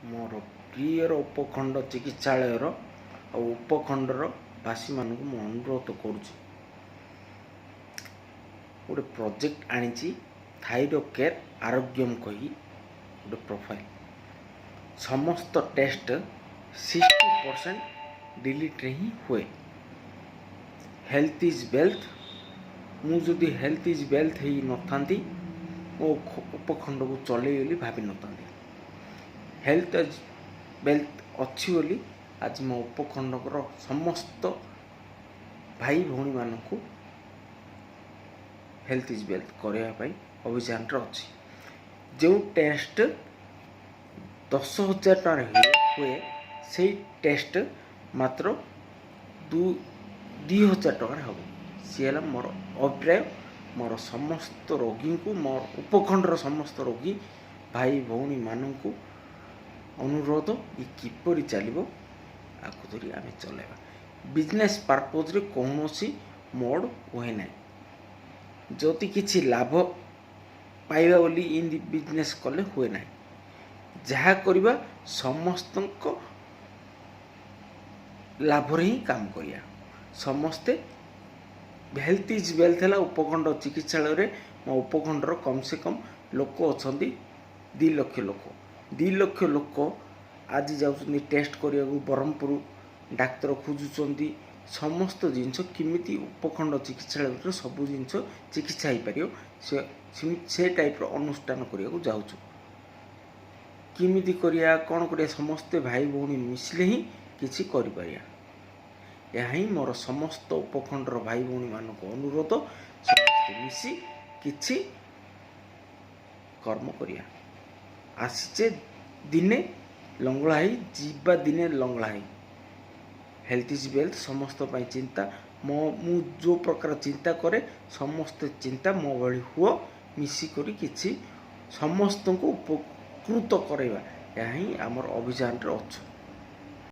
ମୋର ପ୍ରିୟର ଉପଖଣ୍ଡ ଚିକିତ୍ସାଳୟର ଆଉ ଉପଖଣ୍ଡର ବାସୀମାନଙ୍କୁ ମୁଁ ଅନୁରୋଧ କରୁଛି। ଗୋଟେ ପ୍ରୋଜେକ୍ଟ ଆଣିଛି, ଥାଇରୋ କେୟାର ଆରୋଗ୍ୟମ କହି ଗୋଟେ ପ୍ରୋଫାଇଲ୍। ସମସ୍ତ ଟେଷ୍ଟ 60% ଡିଲିଟ୍ରେ ହିଁ ହୁଏ। Health is wealth. ମୁଁ ଯଦି ହେଲ୍ଥ is wealth ହେଇନଥାନ୍ତି, ମୋ ଉପଖଣ୍ଡକୁ ଚଲେଇ ବୋଲି ଭାବିନଥାନ୍ତି। ହେଲ୍ଥ is wealth ଅଛି ବୋଲି ଆଜି ମୋ ଉପଖଣ୍ଡର ସମସ୍ତ ଭାଇ ଭଉଣୀମାନଙ୍କୁ ହେଲ୍ଥ is wealth କରିବା ପାଇଁ ଅଭିଯାନରେ ଅଛି। ଯେଉଁ ଟେଷ୍ଟ 10,000 ଟଙ୍କାରେ ହୁଏ, ସେଇ ଟେଷ୍ଟ ମାତ୍ର 2,000 ଟଙ୍କାରେ ହେବ। ସିଏ ହେଲା ମୋର ଅଭିପ୍ରାୟ। ମୋର ସମସ୍ତ ରୋଗୀଙ୍କୁ, ମୋର ଉପଖଣ୍ଡର ସମସ୍ତ ରୋଗୀ ଭାଇ ଭଉଣୀମାନଙ୍କୁ ଅନୁରୋଧ, ଏ କିପରି ଚାଲିବ, ଆକୁ ଧରି ଆମେ ଚଲାଇବା। ବିଜନେସ୍ ପର୍ପୋଜରେ କୌଣସି ମୋଡ଼ ହୁଏ ନାହିଁ। ଯଦି କିଛି ଲାଭ ପାଇବା ବୋଲି ଇନ୍ତି ବିଜନେସ୍ କଲେ ହୁଏ ନାହିଁ। ଯାହା କରିବା, ସମସ୍ତଙ୍କ ଲାଭରେ ହିଁ କାମ କରିବା ସମସ୍ତେ। ହେଲ୍ଥ is wealth ହେଲା ଉପଖଣ୍ଡ ଚିକିତ୍ସାଳୟରେ ମୋ ଉପଖଣ୍ଡର କମ୍ ସେ କମ୍ ଲୋକ ଅଛନ୍ତି 2 ଲକ୍ଷ ଲୋକ। 2 ଲକ୍ଷ ଲୋକ ଆଜି ଯାଉଛନ୍ତି ଟେଷ୍ଟ କରିବାକୁ ବ୍ରହ୍ମପୁର, ଡାକ୍ତର ଖୋଜୁଛନ୍ତି। ସମସ୍ତ ଜିନିଷ କେମିତି ଉପଖଣ୍ଡ ଚିକିତ୍ସାଳୟରେ ସବୁ ଜିନିଷ ଚିକିତ୍ସା ହେଇପାରିବ, ସେ ସେ ଟାଇପ୍ର ଅନୁଷ୍ଠାନ କରିବାକୁ ଯାଉଛୁ। କେମିତି କରିବା, କ'ଣ କରିବା, ସମସ୍ତେ ଭାଇ ଭଉଣୀ ମିଶିଲେ ହିଁ କିଛି କରିପାରିବା। ଏହା ହିଁ ମୋର ସମସ୍ତ ଉପଖଣ୍ଡର ଭାଇ ଭଉଣୀମାନଙ୍କୁ ଅନୁରୋଧ। ସମସ୍ତେ ମିଶି କିଛି କର୍ମ କରିବା। ଆସିଛେ ଦିନେ ଲଙ୍ଗଳା ହେଇ, ଯିବା ଦିନେ ଲଙ୍ଗଳା ହେଇ। Health is wealth. ସମସ୍ତ ପାଇଁ ଚିନ୍ତା ମୁଁ ଯେଉଁ ପ୍ରକାର ଚିନ୍ତା କରେ, ସମସ୍ତେ ଚିନ୍ତା ମୋ ଭଳି ହୁଅ। ମିଶିକରି କିଛି ସମସ୍ତଙ୍କୁ ଉପକୃତ କରାଇବା, ଏହା ହିଁ ଆମର ଅଭିଯାନରେ ଅଛୁ।